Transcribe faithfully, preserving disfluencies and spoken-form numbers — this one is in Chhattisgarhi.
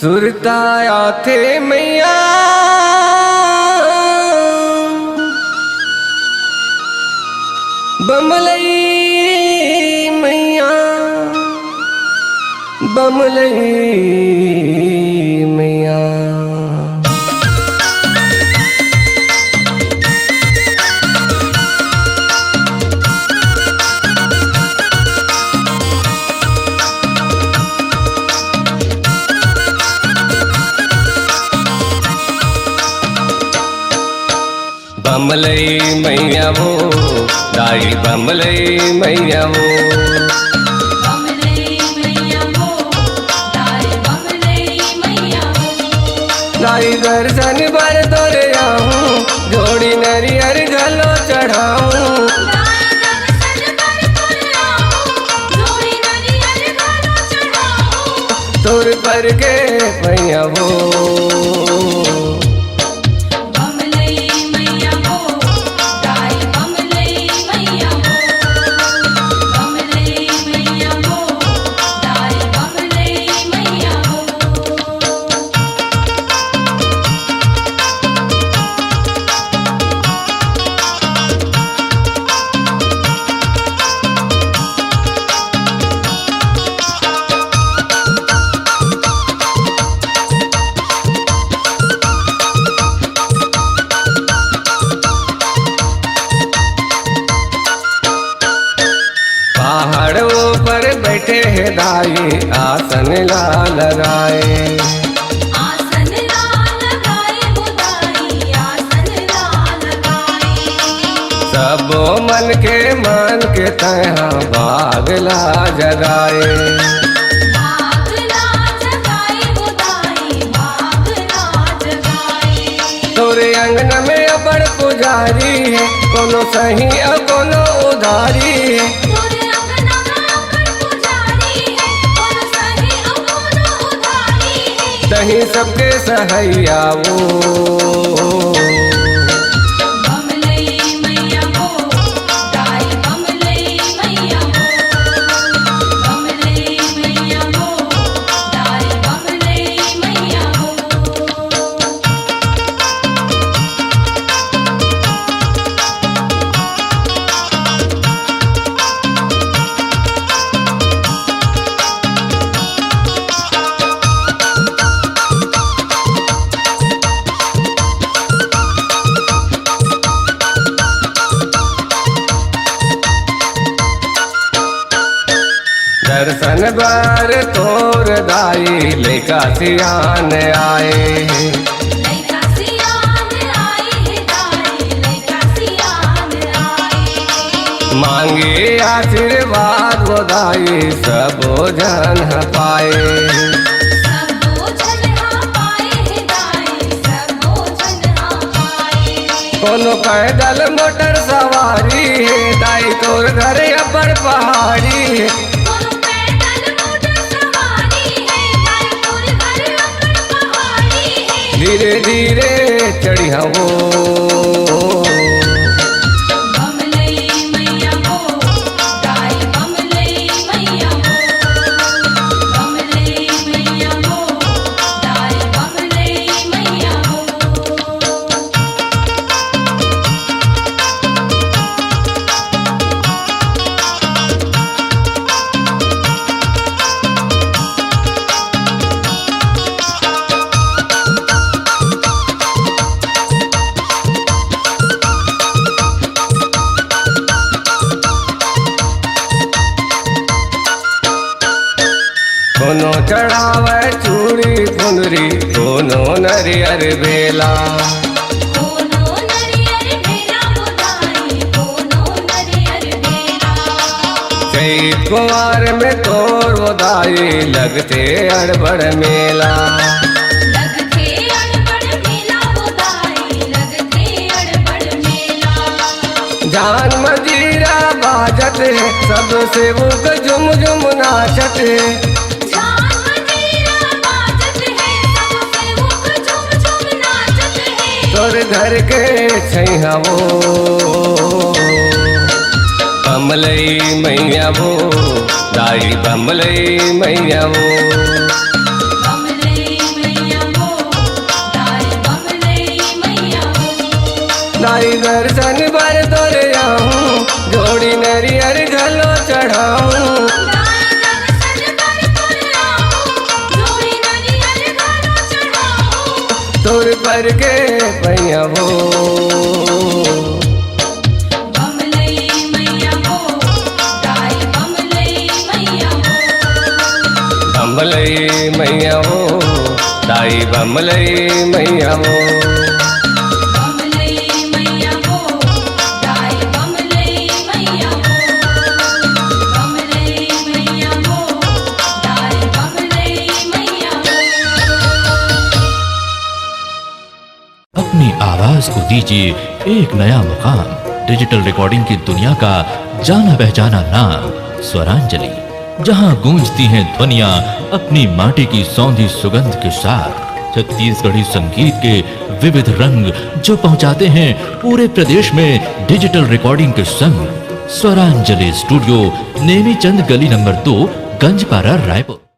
सुरता आथे मैया, बमलई मैया, बमलई मैया। बमलई मैया वो, दाई बमलई मैया वो। बमलई मैया वो, दाई बमलई मैया वो। दाई दर्शन बर तोरे आहूँ, जोड़ी नरियर घलो चढ़ाहूँ। दाई दर्शन बर तोरे आहूँ, जोड़ी नरियर घलो चढ़ाहूँ। तोर पर के पैया वो। बमलई मैया हो, दाई बमलई मैया हो। बमलई मैया हो, दाई बमलई मैया हो। पहाड़ ऊपर बैठे हे दाई, आसन ला लगाए। आसन ला लगाए हो दाई, आसन ला लगाए। सबो मन के, मन के तैहा भाग ला जगाए। भाग ला जगाए हो दाई, भाग ला जगाए। तोरे अंगना में अब्बड़ पुजारी हे, कोनो सही अउ कोनो उधारी हे। तोरे अंगना में अब्बड़ पुजारी हे, कोनो सही अउ कोनो उधारी हे। तहीं सबके सहैया वो। बमलई मैया हो, दाई बमलई मैया हो। बमलई मैया हो, दाई बमलई मैया हो। दर्शन बर तोर दाई, लइका सियान आए। लइका सियान आए हे दाई, लइका सियान आए। मांगे आशीर्वाद वो दाई, सबो झन ह पाए। सबो झन ह पाए हे दाई, सबो झन ह पाए। कोनो पैदल मोटर सवारी हे दाई, तोर घर अब्बड़ पहाड़ी हे। कोनो पैदल मोटर सवारी हे दाई, तोर घर अब्बड़ पहाड़ी हे। धीरे धीरे चढ़िहा वो। बमलई मैया हो, दाई बमलई मैया हो। बमलई मैया हो, दाई बमलई मैया हो। कोनो चढ़ावे चूड़ी चुनरी, कोनो नरियर बेला। कोनो नरियर बेला वो दाई, कोनो नरियर बेला। चैत कुंवार में तोर वो दाई, लगथे अड़बड़ मेला। लगथे अड़बड़ मेला वो दाई, लगथे अड़बड़ मेला। जान मजीरा बाजत हे, सब सेवक झुम झुम नाचत हे। जान मजीरा बाजत हे, सब सेवक झुम झुम नाचत हे। तोर घर के छैहा वो, बमलई मैया वो, दाई बमलई मैया वो। बमलई आई दर्शन बर तोरे आहूँ, जोड़ी नरियर घलो चढ़ाहूँ। तोर पर के पैया वो। बमलई मैया हो, दाई बमलई मैया हो। अपनी आवाज को दीजिए एक नया मुकाम। डिजिटल रिकॉर्डिंग की दुनिया का जाना पहचाना नाम स्वरांजलि, जहां गूंजती हैं ध्वनियां अपनी माटी की सौंधी सुगंध के साथ। छत्तीसगढ़ी संगीत के विविध रंग जो पहुंचाते हैं पूरे प्रदेश में डिजिटल रिकॉर्डिंग के संग। स्वरांजलि स्टूडियो, नेमीचंद गली नंबर दो, गंजपारा, रायपुर।